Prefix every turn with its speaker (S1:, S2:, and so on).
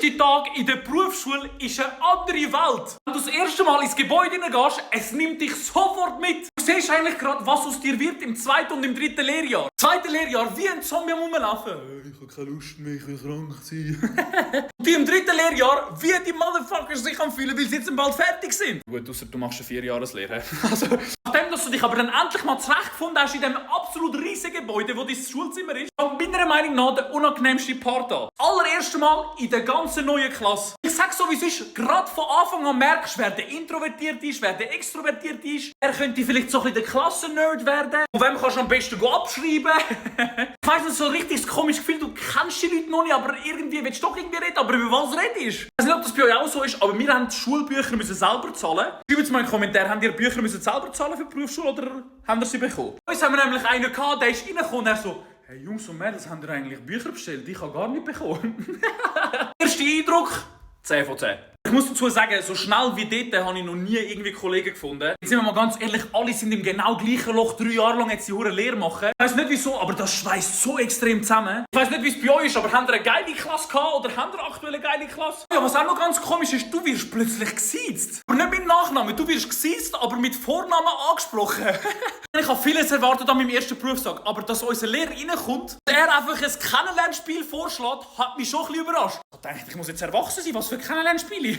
S1: erste Tag in der Berufsschule ist eine andere Welt. Wenn du das erste Mal ins Gebäude hineingehst, es nimmt dich sofort mit. Du siehst eigentlich gerade, was aus dir wird im zweiten und im dritten Lehrjahr. Zweite Lehrjahr, wie ein Zombie am Rumlaufen. Ich habe keine Lust mehr, ich will krank sein. Und die im dritten Lehrjahr, wie die Motherfuckers sich anfühlen, weil sie jetzt bald fertig sind. Gut, ausser du machst eine 4-Jahres-Lehre. Also, nachdem dass du dich aber dann endlich mal zurechtgefunden hast in diesem absolut riesigen Gebäude, wo dein Schulzimmer ist, kommt meiner Meinung nach der unangenehmste Part an. Das allererste Mal in der ganzen neuen Klasse. Ich sag so, wie es ist, gerade von Anfang an merkst, wer der introvertiert ist, wer der extrovertiert ist. Er könnte vielleicht so ein bisschen der Klassennerd werden. Und wem kannst du am besten abschreiben? Ich weiss nicht, so ein richtiges komisches Gefühl, du kennst die Leute noch nicht, aber irgendwie willst du doch irgendwie reden, aber über was redest? Ich weiß nicht, ob das bei euch auch so ist, aber wir haben die Schulbücher müssen selber zahlen. Schreibt es mal in den Kommentaren, habt ihr Bücher müssen selber zahlen für die Berufsschule oder habt ihr sie bekommen? Uns haben wir nämlich einen gehabt, der ist reingekommen und er so, hey Jungs und Mädels, habt ihr eigentlich Bücher bestellt? Ich habe gar nicht bekommen. Erster Eindruck, 10 von 10. Ich muss dazu sagen, so schnell wie dort habe ich noch nie irgendwie Kollegen gefunden. Jetzt sind wir mal ganz ehrlich, alle sind im genau gleichen Loch 3 Jahre lang jetzt die hure Lehre machen. Ich weiss nicht wieso, aber das schweißt so extrem zusammen. Ich weiss nicht, wie es bei euch ist, aber habt ihr eine geile Klasse gehabt oder habt ihr aktuell eine geile Klasse? Ja, was auch noch ganz komisch ist, du wirst plötzlich gesiezt. Aber nicht mit Nachnamen, du wirst gesiezt, aber mit Vornamen angesprochen. Ich habe vieles erwartet an meinem ersten Berufstag, aber dass unser Lehrer reinkommt und er einfach ein Kennenlernspiel vorschlägt, hat mich schon ein bisschen überrascht. Ich dachte, ich muss jetzt erwachsen sein, was für Kennenlernspiele.